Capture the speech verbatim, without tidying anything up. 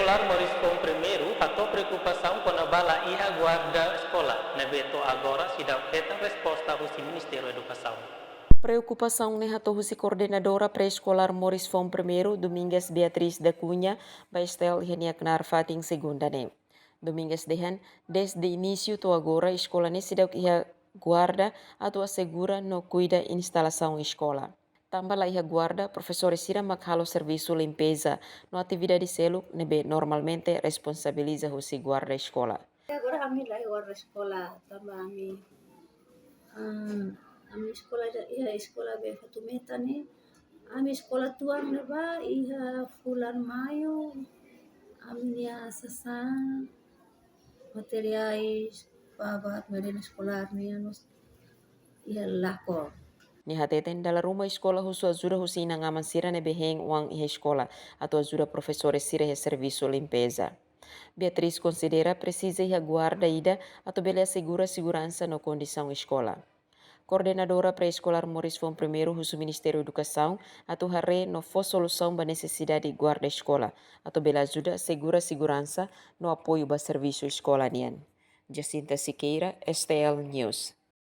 Escolar Moris Foun Primeiru hato'o preokupasaun kona-ba laiha guarda eskola, ne'ebé to'o agora seidauk hetan resposta husi Ministériu Edukasaun. Preokupasaun ne'e hato'o husi koordenadora pré-eskolár Moris Foun Primeiru, Domingas Beatriz da Cunha, ba STL iha nia knaar fatin segunda ne'e. Domingas dehan, dezde inísiu to'o agora eskola ne'e seidauk iha guarda atu asegura no kuida instalasaun eskola. Tanba laiha guarda, profesór sira mak halo servisu limpeza no atividade seluk ne'ebé normalmente responsabiliza husi guarda eskola. Agora ami laiha guarda eskola, tanba ami, ah, ami eskola iha, iha eskola be Fatumeta ne'e, ami eskola tuan ne'ebá iha fulan Maiu, ami-nia sasán, materiais, babak, merenda eskolár nian mós iha lakon. Nia hateten dala ruma eskola husu ajuda husi inan-aman sira ne'ebé hein oan iha eskola atu ajuda profesór sira iha servisu limpeza. Beatriz konsidera presiza iha guarda ida atu bele asegura seguransa no kondisaun eskola. Koordenadora pré-eskolár Moris Foun Primeiru husu Ministériu Edukasaun atu haree no fó solusaun ba nesesidade guarda eskola, atu bele ajuda asegura seguransa no apoiu ba servisu eskola nian. Jacinta Siqueira, STL News.